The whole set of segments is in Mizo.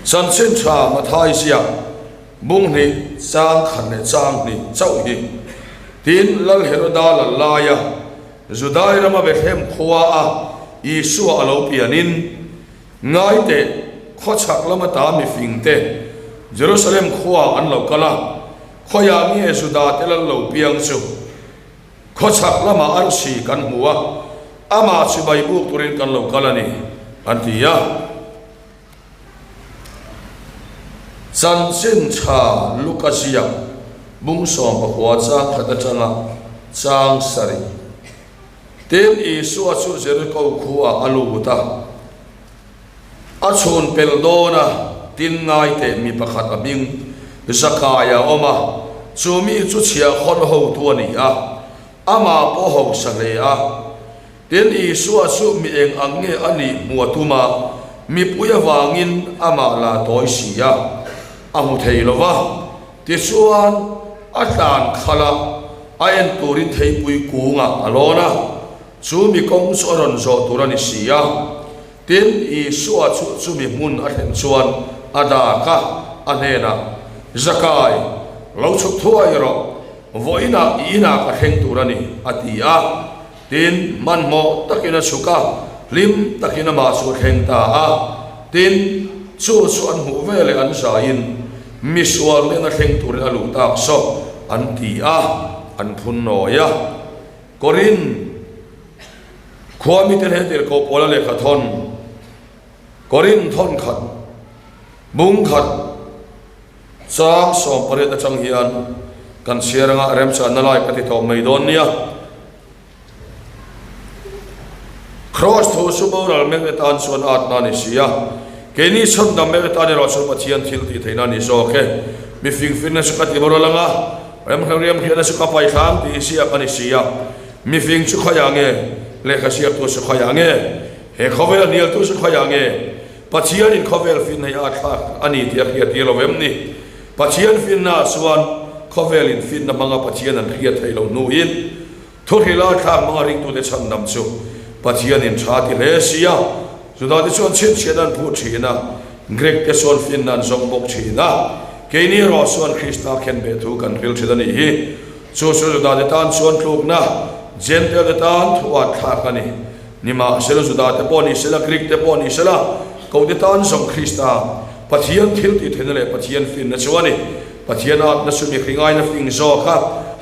Chanchin tha Mathai ziak bung hnih chang khat leh chang hnih chauh hi. Tin, Lal Heroda lal laia Judai rama Bethlehem khua a Isua a lo pianin, Ngai teh, khawchhak lama ta mifing te Jerusalem khua an lo kal a, khawiah nge Juda te lal lo piang chu? Khawchhak lamah arsi kan hmu a, amah chibai buk turin kan lo kal a ni, an ti a. Chanchin tha Luka ziak bung 19 chang khat atanga chang sarih. Tin, Isua chu Jeriko khuaah a lut a, a chhun pel dawn a, tin ngai teh mi pakhat a hming Zakaia a awm a, chu mi chu chhiahkhawn hotu a ni a, amah pawh hausa hle a. Tin, Isua chu mi eng ang nge a nih hmu a tum a, mipui avangin amah la tawi si a, a hmu thei lo va. Tichuan, a tlan khalh a, a en turin theipui kungah a lawn a, chu mi kawng chu a rawn zawh tur a ni si a. Tin, Isua chu chumi hmun a thlen chuan a dak a, a hnenah, Zakai, lo chhuk thuai rawh, vawiinah i inah ka thleng tur a ni, a ti a. Tin, hmanhmawh takin a chhuk a, hlim takin amah chu a thleng ta a. Tin, chu chu an hmuh veleh an zaiin, Misual nen a thleng turin a luh tak saw, an ti a, an phun nawi a. Korin khua miten he tirhkoh Paula lehkha thawn, Korin thawn khat, bung khat, chang 18 atang hian kan chhiar anga remchanna lai ka ti tawh mai dawn nia. Kraws thu chu boral mek atan chuan atna a ni si a, keini chhandam mek atan erawh chuan Pathian thil tih theihna a ni zawk e. Mi fingfinna chu ka ti boral anga, remhriam hriatna chu ka paihlang tih ziak a ni si a. Mi fing chu khawiah nge? Lehkha ziaktu chu khawiah nge? He khawvela hnialtu chu khawiah nge? Pathianin khawvel fin hei a thlak a ni tih a hriat tir lo em ni? Pathian finnaah chuan khawvelin finna hmanga Pathian an hriat theih loh hnuin thuhrila thlak hmanga ringtute chhandam chu Pathianin tha ti hle si a. Judate chuan chhinchhiahna an phuh thin a, Grik te chuan finna an zawng bawk thin a. Keini erawh chuan Krista khenbeh thu kan hril thin a nih hi. Chu chu Judate tan chuan tlukna, Jentail te tan thu at thlak a ni. Nimahsela Judate pawh ni sela, Grik te pawh ni sela, Kohte tan zawng Krista, Pathian thil tih theihna leh Pathian finna chu a ni. Pathian atna chu mihring aiin a fing zawk a,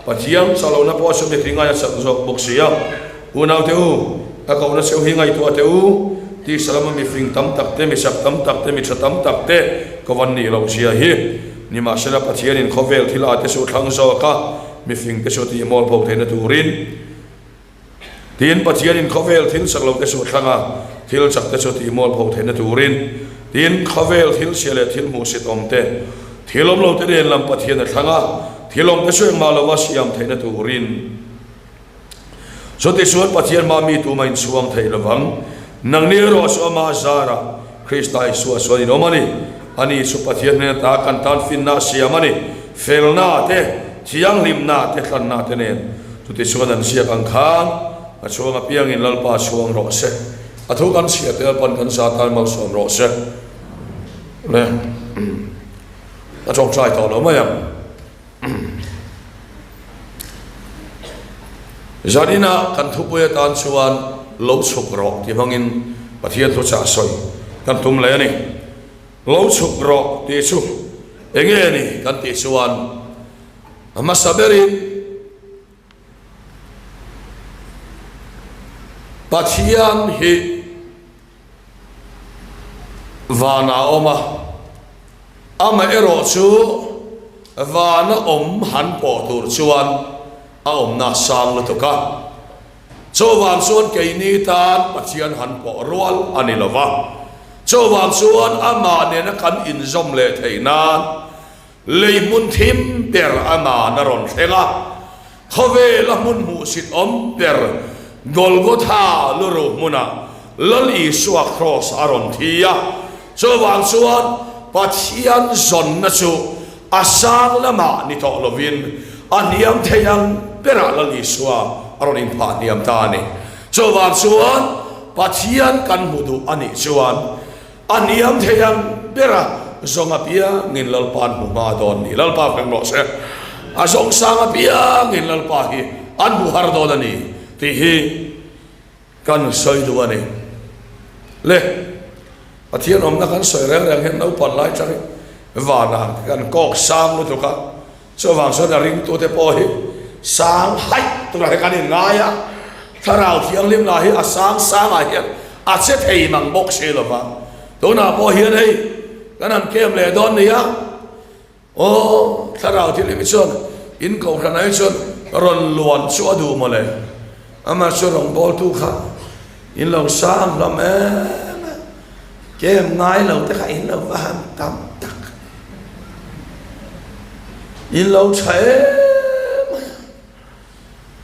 Pathian chaklohna pawh chu mihring aiin a chak zawk bawk si a. Unaute u, ka kohna cheu hi ngaihtuah teh u, tisa lama mifing tam tak te, misak tam tak te, mitha tam tak te ka van nih loh zia hi. Nimahsela Pathianin khawvel thil ate chu thlang zawk a, mifing te chu tihmawl pho theihna turin, Tin, Pathianin khawvel thil chak lo te chu a thlang a, thil chak te chu tihmual pho theihna turin. Tin, khawvel thil chhia leh thil hmuhsit awm te, thil awm lo te nen lam Pathian a thlang a, thil awm te chu engmah lova siam theihna turin. Chutichuan Pathian hma mi tuma inchhuang thei lovang. Nangni erawh chu amah zarah Krista Isua chuan in awm a ni. Ani chu Pathian hnena ta kan tan finna a siam a ni, felna te, thianghlimna te, tlanna te nen. Chutichuan an ziak ang khan a chhuang apiangin Lalpa chhuang rawh se. A thu kan chhiah te Lalpan kan za tan malsawm rawh se. Le a tawngtai tawh lo mai ang. Zanina kan thupui atan chuan lo chhuk rawh ti hmangin Pathian thuchah sawi kan tum leh a ni. Lo chhuk rawh tih chu eng nge ni kan tih chuan a hmasa berin Pathian hi van a awm a, amaherawh chu vana awm han pawh tur chuan a awmna a sang lutuk a. Chuvang chuan keini tan Pathian han pawh rual a ni lo va, chuvang chuan amah nena kan inzawm leh theih nan Lei hmun thim ber a nan a rawn thleng a, khawvela hmun hmuhsit awm ber Golgotha luruh hmunah Lal Isua Kraws a rawn thi a. Chuvang chuan Pathian zawnna chu a sang lamah ni tawh lovin a hniam thei ang berah Lal Isua a rawn inphah hniam ta a ni. Chuvang chuan Pathian kan hmu duh a nih chuan A hniam thei ang bera Zawng apiangin Lalpa an hmu hma dawn ni. Lalpa feng rawh se. A zawng sang apiangin Lalpa hi an hmu har dawn a ni tih hi kan sawi duh a ni. Le, Pathian awmna kan sawi reng reng hian naupan lai changin vanah kan kawk sang lutuk a, chuvang chuan a ringtute pawh hi sang haih turah hi kan inngai a, Thlarau Thianghlim lah hi a sang sangah hian a che thei mang bawk si lo va, tunah pawh hian hei kan han kem leh dawn nia. Aw, Thlarau Thianghlim hi chuan in kohhranah hi chuan rawn luan chu a duh mawle. Amah chu rawngbawltu kha in lo sang hlawm em a, kem ngai lo te kha in lo va han tam tak. In lo tha em a.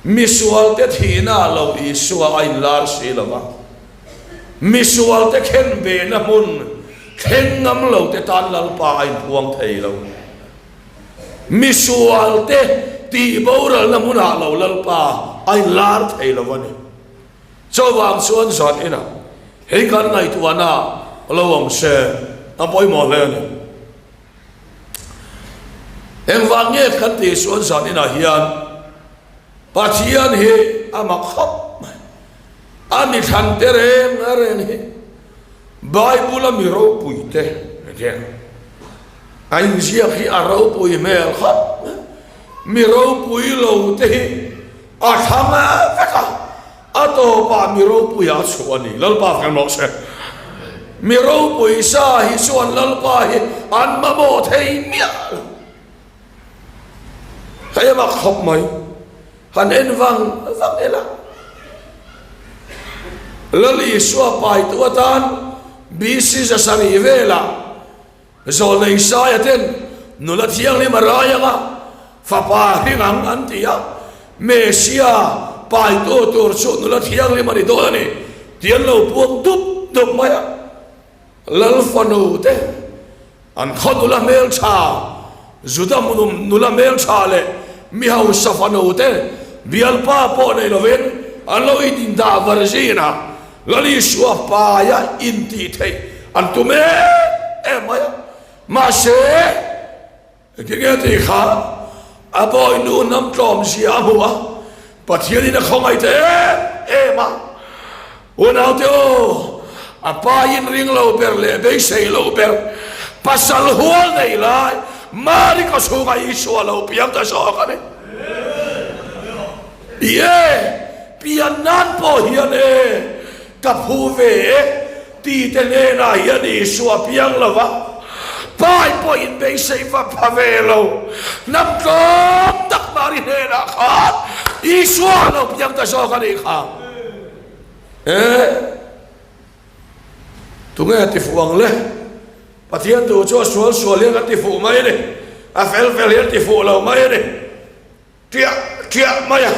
Misualte thihna lo Isua a inlar si lo va, misualte khen behna hmun thleng ngam lote tan Lalpa a inpuang thei lo. Misualte tih boralna hmunah lo Lalpa a inlar thei lo a ni. Chuvang chuan zan inah hei kan ngaihtuahna lo awm se a pawimawh hle a ni. Engvang nge kan tih chuan zan inah hian Pathian hi a mak khawp mai. A mi thlan te reng reng hi Bible a mi ropui te hian a inziak hi a ropui hmel khawp mai. Mi ropui lo te hi a thlang vek a. A tawpah mi ropuia a chhuah a ni. Lalpa feng rawh se. Mi ropui sa hi chuan Lalpa hi an mamawh thei miah lo. Hei a mak khawp mai. Han en vang vang ila. Lal Isua paitu atan BC 700 velah Zawlnei Saia ten nula thianghlim a rai ang a, fapa hring ang an ti a, Mesia paitu tur chu nula thianghlim a ni dawn a ni tih an lo puang dup dup mai a. Lal fanu te an khaw nula hmeltha, Juda nula hmeltha leh mi hausa fanu te bialpa pawh nei lovin an lo indah virgin a, Lal Isua paia intih theih an tum em em mai a, mahse engtinge tih kha a bawihnu hnam tlawm zia a hmu a, Pathianin a khawngaih ta em em a, unaute aw, a pain ring lo ber leh beisei lo ber pasal hual nei lai Mari kawchhungah Isua lo piang ta zawk a ni. Ie, pian nan pawh hian e, ka phu ve e, ti te hnenah hian Isua piang lo va, Pai pawh in beisei va pha ve lo, hnam tlawm tak Mari hnenah khan Isua lo piang ta zawk a nih kha. E, tunge a ti fuh ang le? Pathian tu chu a sual sual hian a ti fuh mai a ni, a fel fel hian a ti fuh lo mai a ni. Ṭiah ṭiah mai a.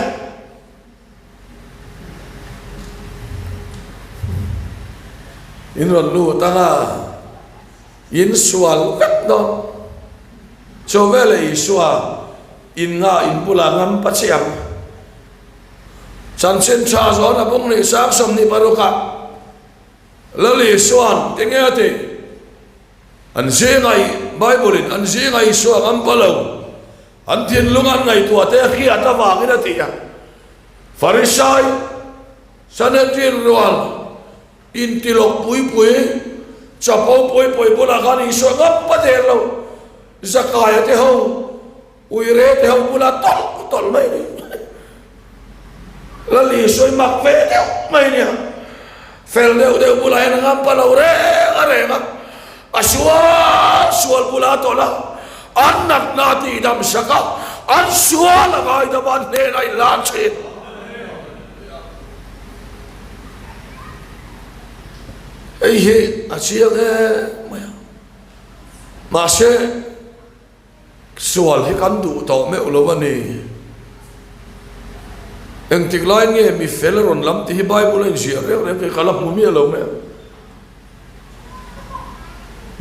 In rawn lut ang a, in sual vek dawn. Chu veleh Isua in nga in bulah ngam pa chiang. Chanchin ṭha zawn a bung nih sang 26 ah Lal Isua'n tinge a tih? An zinga i, Bible-in an zinga Isua ngam pa lo. An thinlung an ngaihtuah te hriat avangin a ti a. Farisai, Sanhedrin rual, intilawk pui pui, chapo pui pui bulah khan Isua ngam pa der lo. Zakaia te ho, Uire te ho bulah tawlh tawlh mai a ni. Lal Isua i mak ve deuh mai a nia. Fel deuh deuh bulah hian a ngam pa lo reng a reng a. A sual sual bula tawlh a, an natna a tihdam sak a, an sual a ngaidam a, an hnenah a inlan thin. Hei hi a chiang em mai a. Mahse, sual hi kan duh tawh meuh lo a ni. Engtik laiin nge mi fel a rawn lam tih hi Bible a inziah reng reng kei ka la hmu miah lo mai a.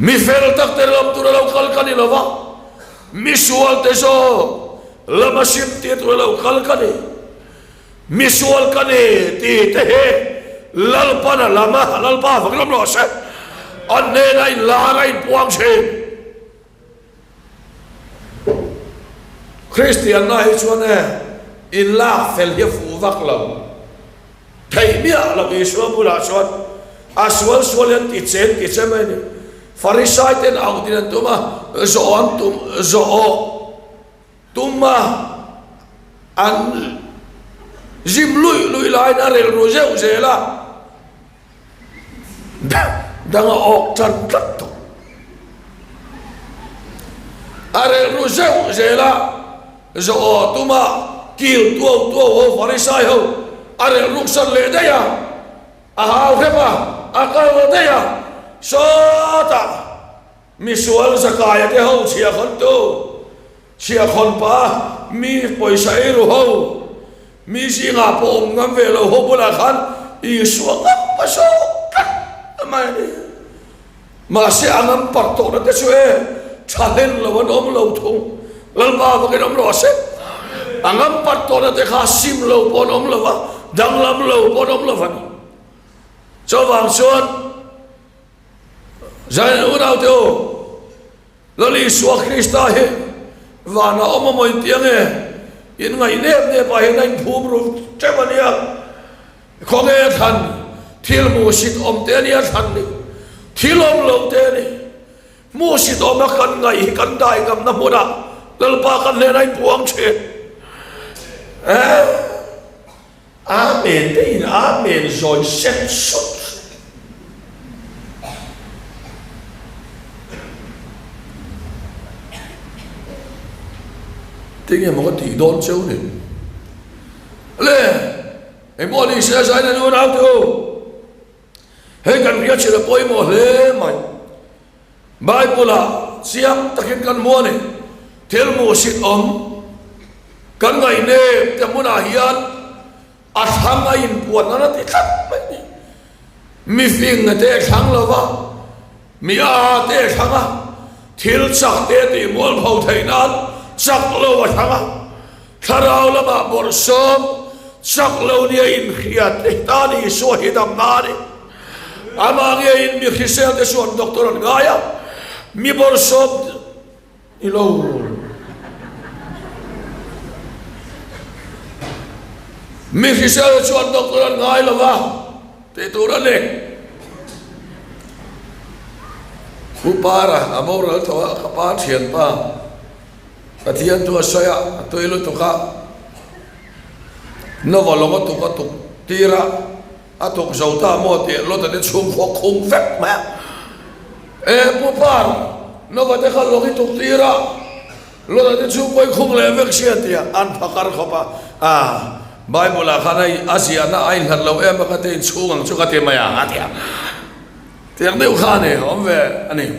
Mi fel tak te lam tura lo kal ka ni lo va, mi sual te zawk lama sim tir tura lo kal ka ni. Mi sual ka ni ti te hi Lalpan a lam a, Lalpa fak lam rawh se. An hnenah inlar a inpuang thin. Kristianna hi chuan e inlak fel hi a fuh vak lo. Theih miah lo Isua bulah chuan a sual sual hi an ti chen ti che mai a ni. Farisai ten auh din an tum a, zawh an tum zawh tum a an zim luih luih laiin a relru zeuh zel a. Dang a awk tan tlat tawh. A relru zeuh zel a, zawh tuma kil tuau tuau ho Farisai ho a relruk san leh daih a, a hau hrep a, a kal daih a, sawtah Misual Zakaia te ho chhiahkhawntu, chhiahkhawn pa, mi pawisa ei ru ho, mi zingah pawh awm ngam ve lo ho bulah khan Isua ngam a zawk tlat mai a ni. Mahse a ngam parh tawhna te chu e tha hlen lo an awm lo thung. Lalpa vakin awm rawh se. A ngam parh tawhna te kha sim lo pawh an awm lo va, danglam lo pawh an awm lo va ni. Chuvang chuan. Zain unaute u, Lal Isua Krista hi vanah awm a mawi tih ange? In ngaih nep nep ah hian a inphum ru teuh a nia. Khawnge a thlan? Thil hmuhsit awm te a nia thlan ni. Thil awm lo te a ni. Hmuhsit awma kan ngaih hi kan dai ngamna hmunah Lalpa kan hnenah a inpuang thin. Eh! Amen te in Amen zawi sep sawp sawp. Tinge maw ka tih dawn cheu ni? Le, engpawh ni se zain an unau te u. Hei kan hriat chhin a pawimawh hle mai. Bible-ah chiang takin kan hmu a ni. Thil hmuhsit awm kan ngaihnep te hmunah hian a thlang a inpuan nan a ti tlat mai a ni. Mi fing te a thlang lo va, mi a te a thlang a, thil chak te tih mualpho theih nan chak lo a thlang a. Thlarau lamah bawrhsawm chak lo nia inhriat te tan Isua hi damna a ni. Amah ngeiin mi hrisel te chuan doctor an ngai a, mi bawrhsawm ni lo. Mi hrisel chuan doctor an ngai lo va tih tur a ni. Pu Para a boral tawh a, ka pa thianpa. Pathian chu a sawi a, a tui lutuk a, Nova lawng a tuk a tuk tir a, a tuk zo ta maw tih Lota te chhungkhua khung vek mai a. E Pu Par, Nova te kha lawng i tuk tir a, Lota te chhungkhua i khung leh vek sia tia an phakar khawp a, a Bible ah khan a ziahna a inhlat lo em a ka ti inchhung ang chu ka ti mai a, a ti a. Tiang deuh kha a ni, awm ve a ni.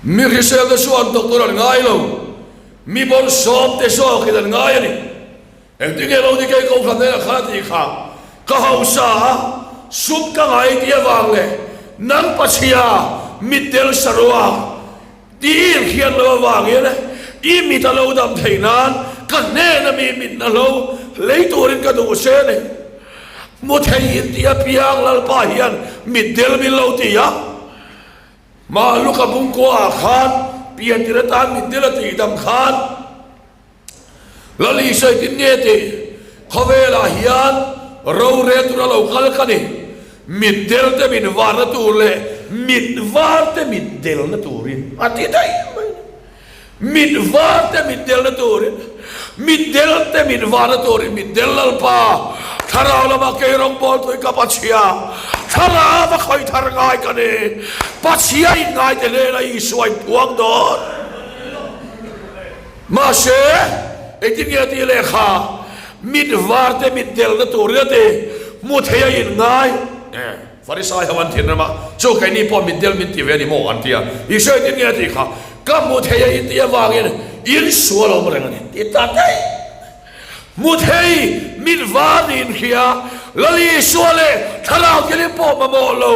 Mi hrisel te chuan doctor an ngai lo, mi bawrhsawm te zawkin an ngai a ni. Engtinge lo ni kei Kohhran hnenah khan a tih kha, Ka hausa a, sum ka ngai tih avang leh nang pachhia mitdel saruak tih i hriat loh avangin i mit a lo dam theih nan ka hnena mi mitna hlo lei turin ka duh se a ni. Hmu thei in tih apiang Lalpa hian mitdel min lo ti a. Mah Luka bungkua ah khan piantir atan mitdel a tih dam khan Lal Isua i tin nge tih khawvel ah hian rorel tur a lo kal ka ni. Mitdel te min varna tur leh mit var te mitdelna turin a ti daih mai a ni. Mit var te mit delna turin, mit del te mit varna turin, mit del Lalpa, Thlarau lama kei rawngbawl tui ka Pachhia, Thlarau a khawih thar ngai ka ni, Pachhia in ngai te hnena Isua in puang dawn. Mahse, engtin nge a tih lehkha, mit var te mit delna turin a ti, hmu thei a in ngai. Farisai ho an thinrim a, Chu keini pawh mitdel min ti ve a ni maw? an ti a. Isua engtin nge a tih kha? Ka hmu thei a in tih avangin in sual awm reng a ni ti ta daih. Hmu thei mit var niin hria, Lal Isua leh Thlarau thianghlim pawh mamawh lo.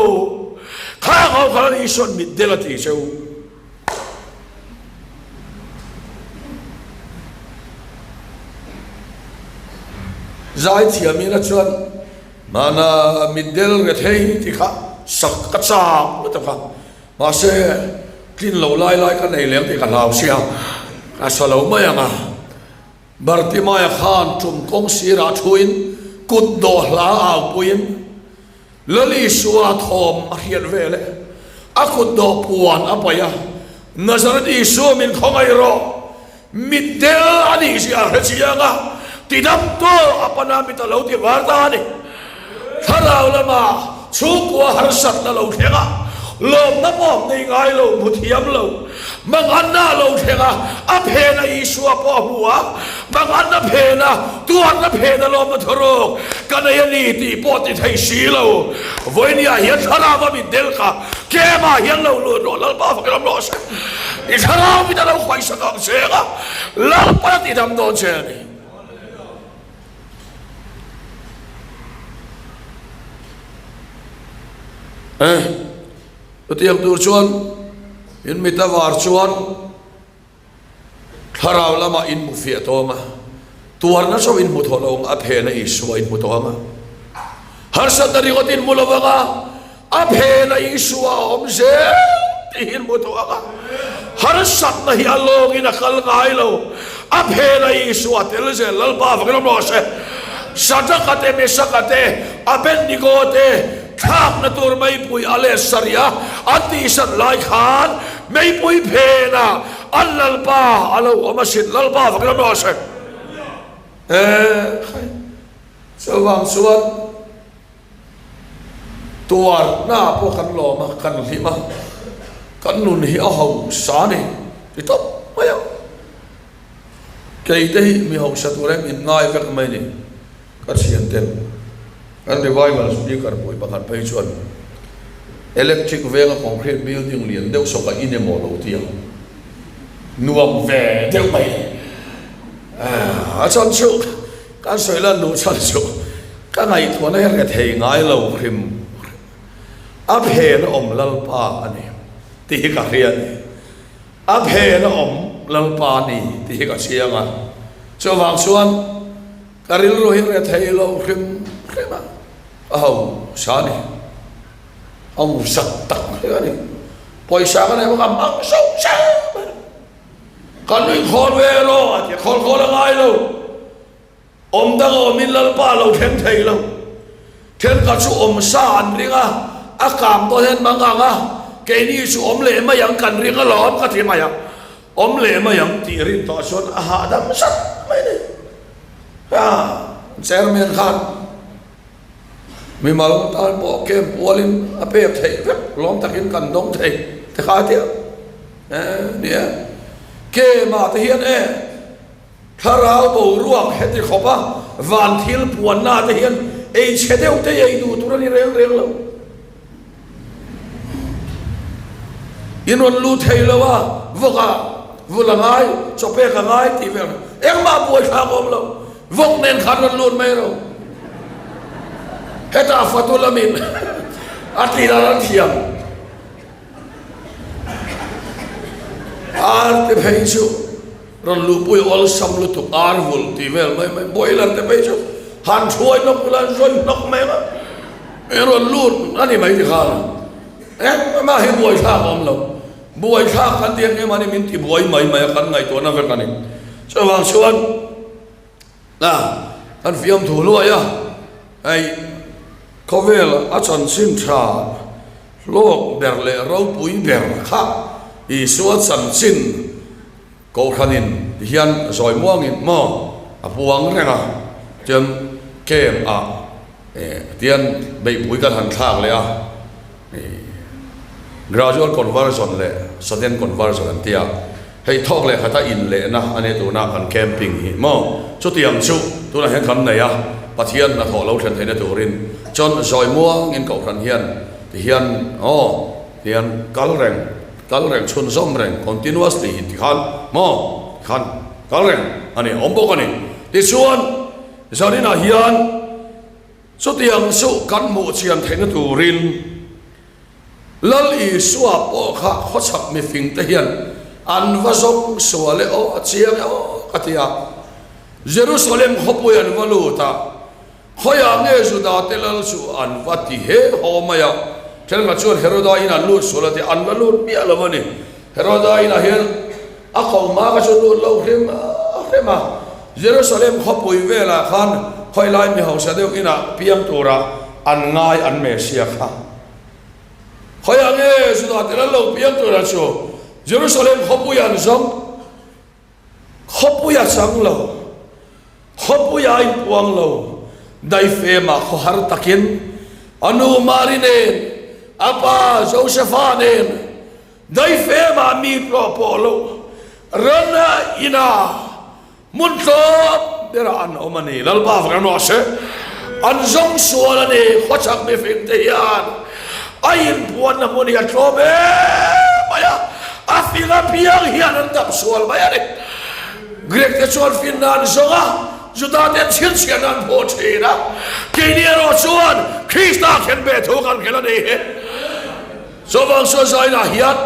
Khang ho kha Lal Isua'n mitdel a ti che u. Zaithiam ina chuan Hmana mitdel rethei tih kha sak ka chak lutuk a, mahse tlin lo lai lai ka nei lem tih ka hlau sia, ka sa lo mai ang a. Bartimaia khan tum kawng sirah thuin kut dawh hla aupuiin Lal Isua thawm a hriat vel e. A kut dawh puan a paih a, Nazareth Isua min khawngaih rawh, mitdel a nih zia a hre chiang a, tidam tawh a pana mit a lo ti var ta a ni. Thlarau lama chhungkua harsatna lo thleng a, lawmna pawh nei ngai lo, hmu thiam lo, manganna a lo thleng a, a phena Isua pawh a hmu a, manganna phena, tuarna phena lawmna thuruk ka nei a ni tih pawh ti thei si lo. Vawinia hian thlarau a mit del kha tlema hian lo lut rawh, Lalpa fakin awm rawh se. I thlarau mit a lo khawihsak ang che a, Lalpa a tihdam dawn che a ni. E, chutiang tur chuan in mit a var chuan thlarau lamah in hmu fiah tawng a, tuarna chauh in hmu tawh lo ang, a phena Isua in hmu tawh ang a, harsatna ringawt in hmu lo ang a, A phena Isua a awm zel tih hi hmu tawh ang a, harsatna hi a lawngin a kal ngai lo. A phena Isua a tel zel, Lalpa avangin awm rawh se. Sadraka te, Mesaka te, Abednego te thlakna tur meipui a let sarih a, an tihsat lai khan meipui phenah an Lalpa a lo awm asin, Lalpa avangin awm rawh se. Ekhai, chuvang chuan. Tuarna pawh kan lawm a, kan hlim a, kan nun hi a hausa a ni ti tawp mai a. Kei te hi mi hausa tur em in ngai vek mai ni ka thian ten kan revival speaker pui pakhat phei chuan electric venga concrete building lian deuh sawk a in emaw lo ti ang nuam ve deuh mai a chhan chu kan sawi lan duh chhan chu Ka ngaihtuahna hi rethei ngai lo hrim hrim. A phen a awm Lalpa a ni tih hi ka hria a ni. A phen a awm Lalpa a ni tih hi ka chiang a. Chuvang chuan ka rilru hi rethei lo hrim hrim a, ka hausa a ni. Hausa tak hi a ni. Pawisa ka nei bawk a, hmang zauh zauh mai. Ka nui khawl ve rawh a ti a, khawl khawl a ngai lo. Awm dang awmin Lalpa a lo thleng thei lo. Thenkhat chu awm sa an ring a, a kang dawn hian mang ang a, keini chu awm leh mai ang kan ring alawm ka ti mai a, awm leh mai ang tih rin tawh chuan a hahdam zat mai a ni. Ha, Chairman khan mimal tan pawh camp pualin a pek theih vek lawm takin kan dawng thei ti kha a ti a, nia, camp ah te hian e. Thlarau boruak heti khawp a van thil puanna te hian ei chhe deuh te ei duh tur a ni reng reng lo. In rawn lut thei lo a, vawk a vul a ngai, chaw pek a ngai tih vel engmah buaithlak a awm lo. Vawk nen khan rawn lut mai ro. Hetah fatu lamin a tih dan an thiam. Ar te phei chu rawn luhpui awlsam lutuk ar vulh tih vel mai mai boiler te phei chu han thuai hnawk ula an zawi hnawk mai ang a i rawn lut a ni mai ti khan engmah hi buaithlak a awm lo buaithlak kan ti ang em ani min ti buai mai mai a kan ngaihtuahna vek a ni chuvang chuan A, kan fiamthu hluai a, hei khawvel a chanchin tha hlawk ber leh ropui ber kha Isua chanchin Kohhranin ti hian zawi muangin maw a puang reng a, chuan camp ah tian beihpui kan han thlak leh a, Gradual conversion leh sudden conversion an ti a, hei thawk leh khata inlehna a nia tuna kan camping hi maw? Chutiang chu tunah hian kan nei a, Pathian hnathawh lo thlen theihna turin chuan zawi muangin kohhran hian ti hian aw tihian kal reng kal reng chhunzawm reng continuously hi tikhan maw tikhan kal reng a ni awm bawk a ni. Tichuan zaninah hian. Chutiang chu kan hmuh chian theihna turin Lal Isua pawh kha khawchhak mifingte hian an va zawng sual e aw, a chiang e aw ka ti a. Jerusalem khawpui an va lut a, khawiah nge Judate lal chu an va ti he haw mai a. Thenkhat chuan Heroda inah an lut sual a ti, an va lut miah lo a ni. Heroda inah hian a ko hma kha chu lut lo hrim a hrem a. Jerusalem khawpui velah khan khawilai mi hausa deuh inah piang tura an ngai an Messiah kha. Khawiah nge Judah te lal lo piang tura chu Jerusalem khawpui an zawng? Khawpui a chang lo, khawpui a inpuang lo, daifemah khawhar takin a nu Mari nen, a pa Josefa nen daifemah mi tlawh pawh lo rana inah hmun tlawm berah an awm a ni. Lalpa fak rawh se. An zawng sual a ni, khawchhak mifing te hian a inpuanna hmun hi a tlawm em mai a, a fing apiang hian an dap sual mai a ni. Greek te chuan finna an zawng a, Juda ten chhinchhiahna an hmuh thin a, keini erawh chuan Krista khenbeh thu kan khelh a ni hi. Chuvang chuan zainah hian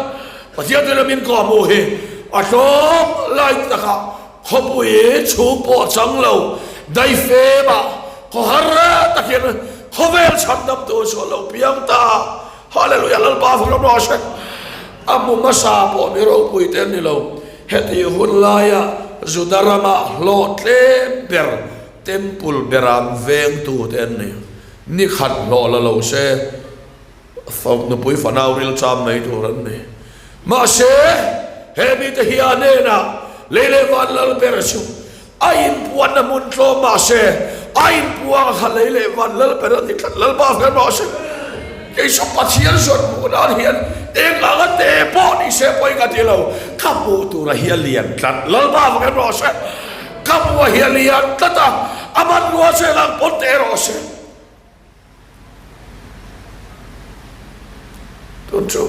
Pathian te lamin ka hmuh hi a tlawm lai takah Khawpui chhung pawh chang lo, daifemah khawhar takin khawvel chhandamtu chu a lo piang ta. Hallelujah! Lalpa fak ram rawh se. A hmu hmasa pawh mi ropui te an ni lo. Heti hun laia Juda rama hlawh tlem ber Temple beram vengtu te an ni. Ni khat hlawh la lo se. Nupui fanau ril cham mai tur an ni. Mahse, he mite hi a hnenah lei leh van lal ber chu a inpuanna hmun tlawm mahse, a inpuang kha lei leh van lal ber a ni tlat. Lalpa hmel rawh se. Kei chu Pathian zawn hmuh nan hian eng anga te pawh ni se pawi ka ti lo. Ka hmuh tura hi a lian tlat. Lalpa hmel rawh se. Ka hmuh a hi a lian tlat a, a hmanrua chu eng ang pawn te rawh se. Tun chu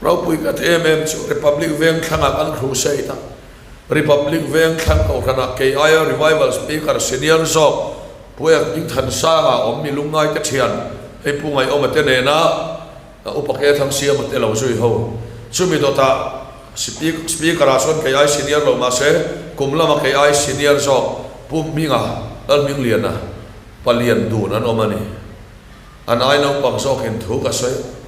ropui ka ti em em chu Republic Veng thlangah kan crusade a, Republic Veng thlang kohhranah kei aia Revival Speaker senior zawk Pu Ek Dingthansanga awm mi lungngai te thian hei Pu Ngaihawma te nena Upa Ke Thangsiama te lo zui ho. Chumi dawtah Speaker ah chuan kei ai senior lo mahse kum lama kei ai senior zawk Pu Hminga Lalhmingliana Palian dun an awm a ni. An ai naupang zawkin thu ka sawi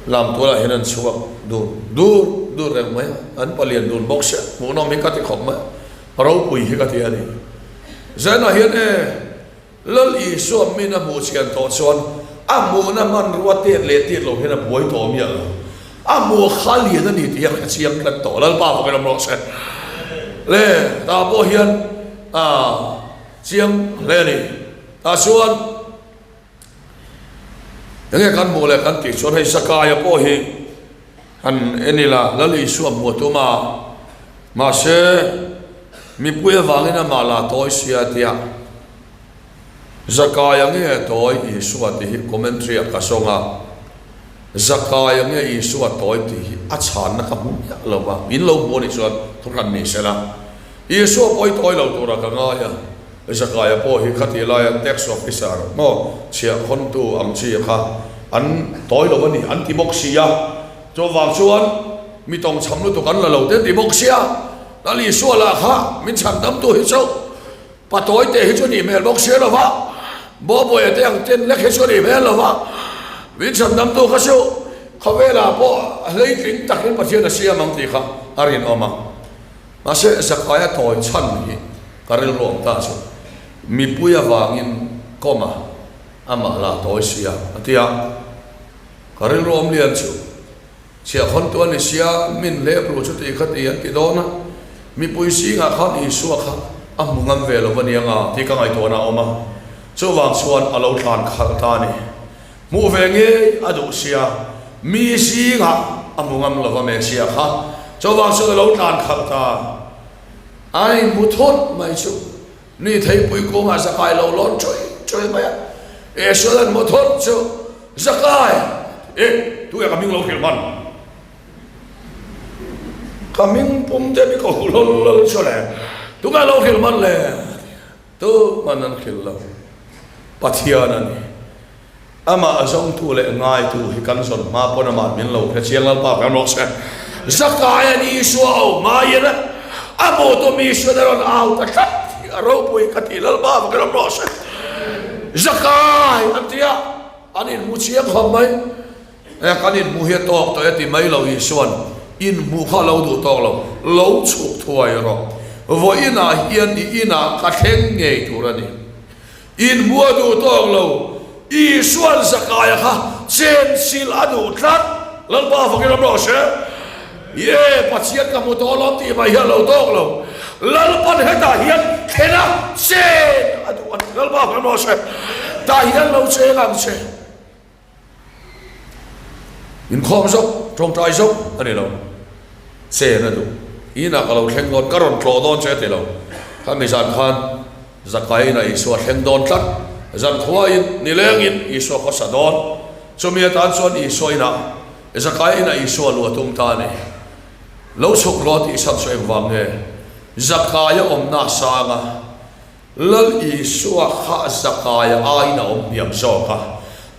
lam tualah hian an chhuak dun dur dur reng mai a, an palian dun bawk sia, hmuhnawm hi ka ti khawp mai a, ropui hi ka ti a ni. Zenah hian e, Lal Isua min a hmuh chian tawh chuan a hmuhna hmanrua tet leh tet lo hian a buai tawh miah lo. A hmuh kha lian a ni tih a hre chiang tlat tawh. Lalpa fawkin awm rawh se. Le, tah pawh hian aah. Chiang hle a ni. Tah chuan enge kan hmuh leh kan tih chuan hei Zakaia pawh hi han en ila Lal Isua hmuh a tum a, mahse mipui avangin amah la tawi sia tia Zakaia nge tawi Isua tih hi commentary ah ka zawng a, Zakaia nge Isua tawi tih hi a chhanna ka hmu miah lo va, min lo hmu a nih chuan thurhan ni sela. Isua pawi tawi lo tura ka ngai a, Zakaia pawh hi khati laia tax officer maw chhiah khawntu ang chi kha an tawi lo a ni an ti bawk si a, chuvang chuan mi tawngchham lutuk an la lo te an ti bawk sia, Lal Isua lah kha min chhan damtu hi chu pa tawi te hi chu nih hmel bawk sia lo va, Bawbuaia te ang ten lek hi chu nih hmel lo va, min chhan damtu kha chu khawvelah pawh hleitling takin Pathian a siam ang tih kha a rinawm a. Mahse, Zakaia tawi chhan hi ka rilru awm ta chu mipui avangin kawma amah la tawi sia a ti a. Ka rilru awm lian chu chhiahkhawntu a ni sia, min hlep ru chu ti kha ti an ti dawn a, mipui zingah khan Isua kha a hmu ngam ve lo va nia nga tih ka ngaihtuahna a awm a, chuvang chuan a lo thlan khalh ta a ni. Hmuh ve ngei a duh sia, mi zingah a hmu ngam lo va Messia kha chuvang chuan a lo tlan khalh ta. A inhmu thawt mai chu ni theipui kungah Zakai lo lawn chawi chawi mai a, Isuan an hmu thawt chu Zakai, e, tuia ka hming lo hrilh hman? Ka hming pum te mi ka hu lawl lawl chu le, tunge lo hrilh hman le? Tuman an hrilh lo. Pathian a ni. Amah zawngtu leh ngaitu hi kan zawn hma pawn amah min lo hre chiang Lalpa kan rawh se. Zakai an Isua au hmaiin a hmuh tum Isuan a rawn au ta tlat hi a ropui ka ti Lalpa kan rawh se. Zakai an ti a, an inhmu chiang khawp mai. E, kan inhmuh hi a tawk tawh e ti mai lo Isuan, inhmuh kha a lo duh tawk lo, lo chhuk thuai rawh. Vawiinah hian i inah ka thleng ngei tur a ni. Inhmu a duh tawk lo. Isua'n Zakaia kha chenchilh a duh tlat. Lalpa fakin awm rawh se. Ye, Pathian ka hmu tawh alawm tih mai hi a lo tawk lo. Lalpan hetah hian thlen a, chen a duh a ni. Lalpa fakin awm rawh se. Tah hian lo cheng ang che. Inkhawm zawk, tawngtai zawk a ni lo. Chen a duh. Inah ka lo thleng dawn, ka rawn tlawh dawn che a ti lo. Khami zan khan Zakai inah Isua thleng dawn tlat. Zan khuain, nilengin Isua khawsa dawn. Chumi atan chuan Isua inah, Zakai inah Isua lu a tum ta a ni. Lo chhuk rawh tih chhan chu engvang nge? Zakai a awmna a sang a. Lal Isua kha Zakaia aiin a awm hniam zawk a,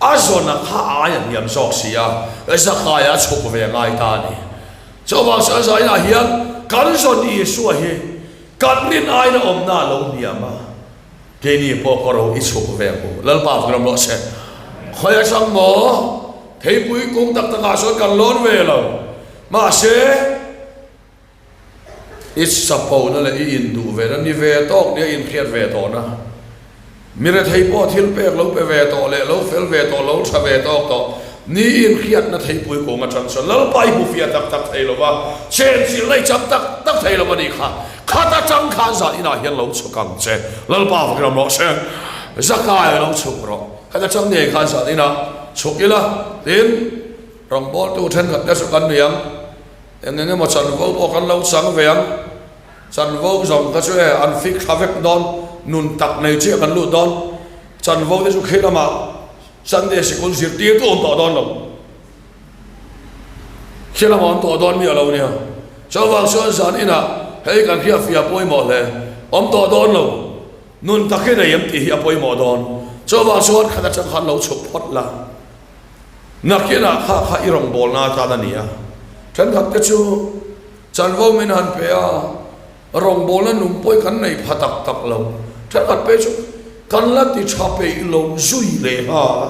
a zawna kha ai a hniam zawk si a, Zakaia a chhuk ve ngai ta a ni. Chuvang chuan zainah hian kan zawn Isua hi kan rin aiin a awmna a lo hniam a, keini pawh ka ro i chhuk ve ang u. Lalpa ka ram rawh se. Khawi atang maw? Theipui kung tak takah chuan kan lawn ve lo. Mahse. I chapona leh i induh vena ni ve tawk nia inhriat ve tawhna. Mi rethei pawh thil pek lo pe ve tawh leh lo fel ve tawh, lo tha ve tawk tawh ni inhriatna theipui kung atang chuan Lalpa i hmu fiah tak tak thei lova, chenchilhna i chang tak tak thei lo a nih kha. Khat atang khan zan inah hian lo chhuk ang che. Lalpa vakin awm rawh se. Zakai lo chhuk rawh. Khat atang ngei khan zan inah chhuk ila, tin rawngbawltu thenkhat te chu kan ni ang. Eng eng emaw chanvo pawh kan lo chang ve ang. Chanvo zawng kha chu e an fik thla vek dawn, nun tak nei chiah kan lut dawn. Chanvo te chu khi lamah Sunday sikul zirtirtu awm tawh dawn lo. Khi lamah awm tawh dawn mi a lo nia. Chuvang chuan zan inah hei kan hriatfiah pawimawh hle. Awm tawh dawn lo. Nun tak hi nei em tih hi a pawimawh dawn. Chuvang chuan khat atang khan lo chhuk phawt la. Nakinah kha kha i rawngbawlna atan a ni a, thenkhat te chu chanvo min han pe a, rawngbawlna nung pawh hi kan nei pha tak tak lo, thenkhat pe chu kan la ti tha peih lo zui leh nghal a,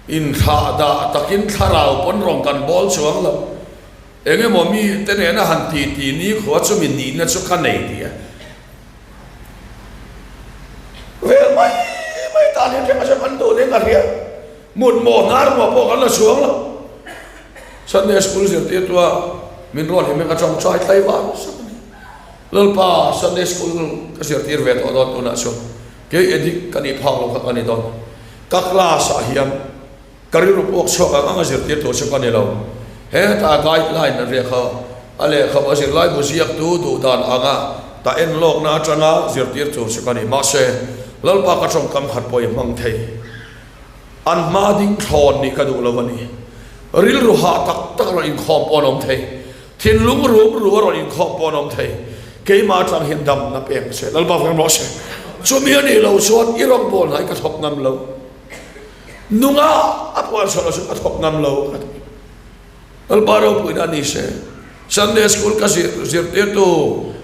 inthlah dah takin thlarau pawn rawng kan bawl chuang lo, eng emaw mi te nena han ti ti nikhua chumi nihna chu ka nei tih a. Vel mai mai tan hian hrem a hrem an duh nen ka hria. Mut maw hnar maw pawh kan la chuang lo. Sunday school zirtirtua min rual hi ka tawngtai tlai vang sak a ni. Lalpa Sunday school ka zirtir ve tawh dawn tunah chuan kei edik ka nih phak lo kha ka ni dawn. Ka class ah hian Ka rilru puak chhuak ang ang a zirtir tur chu ka ni lo. Heta guideline a riak kha a lehkhabu a zirlaibu ziaktu duh dan anga ta en lawkna atanga zirtir tur chu ka ni. Mahse, Lalpa ka tawngkam khat pawh i hmang thei. An hma ding thlawn nih ka duh lo a ni. Rilru hah tak tak rawn inkhawm pawh an awm thei. Thinlung rum ru a rawn inkhawm pawh an awm thei. Keimah atang hian damna pek se. Lalpa veng rawh se. Chumi a nih loh chuan i rawngbawlna hi ka thawk ngam lo. Nunga a puan chhuah loh chu ka thawk ngam lo ka ti. Lalpa ropuina a ni se. Sunday school ka zir zirtirtu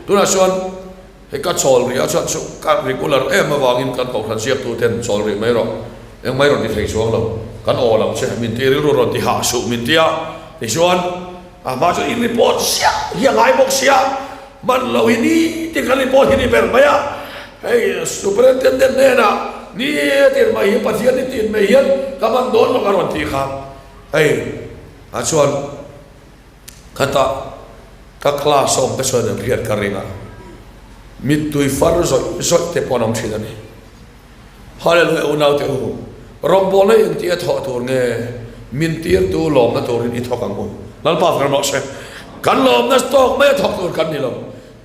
tunah chuan hei ka chawl rih a chuan chu ka regular em avangin kan kohhran ziaktu ten chawl rih mai rawh engmah i rawn ti thei chuang lo kan aw lo che min ti rilru rawn ti hah suh min ti a tichuan a hma chuan in report siah hi a ngai bawk sia Hman lo hi nitin kan report hi ni ber mai a, hei Superintendent hnenah nitin mai hi Pathian nitin mai hian ka hman dawn lo ka rawn tih kha hei ah chuan khata ka class awm te chuan an hriat ka ring a, mittui far zawih zawih te pawh an awm thin a ni. Hallelujah unaute u, rawngbawlna hi engtia thawh tur nge min tirtu lawmna turin i thawk ang u. Lalpa fak rawh se. Kan lawmna tawk mai a thawk tur kan ni lo.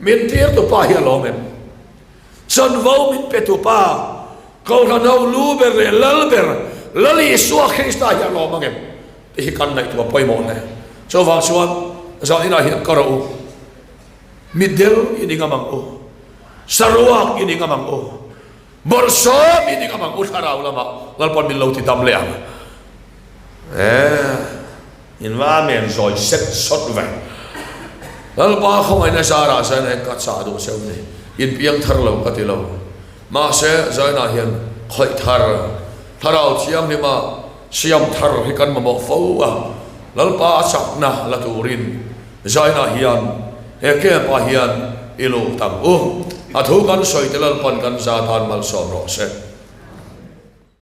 Min tirtu pa hi a lawm em? Chanvo min pe tu pa, Kohhran ho lu ber leh lal ber, Lal Isua Krista hi a lawm ang em? Tih hi kan ngaihtuah pawimawh hle. Chuvang chuan zan inah hian ka rawh u. Mitdel i ni ngam ang u. Saruak i ni ngam ang u. Bawrhsawm i ni ngam ang u thlarau lamah Lalpawn min lo ti dam leh ang. Eh, in va men zawi set sawt ve. Lalpa khawngaihna zarah Zaina hian ka chah duh cheu ni. In piang thar lo ka ti lo. Mahse, Zaina hian khawih thar, thlarau thianghlima siam thar hi kan mamawh fo a. Lalpa a chakna la turin Zaina hian he camp ah hian. I lut ang u. A thu kan sawi te Lalpan kan za tan malsawm rawh se.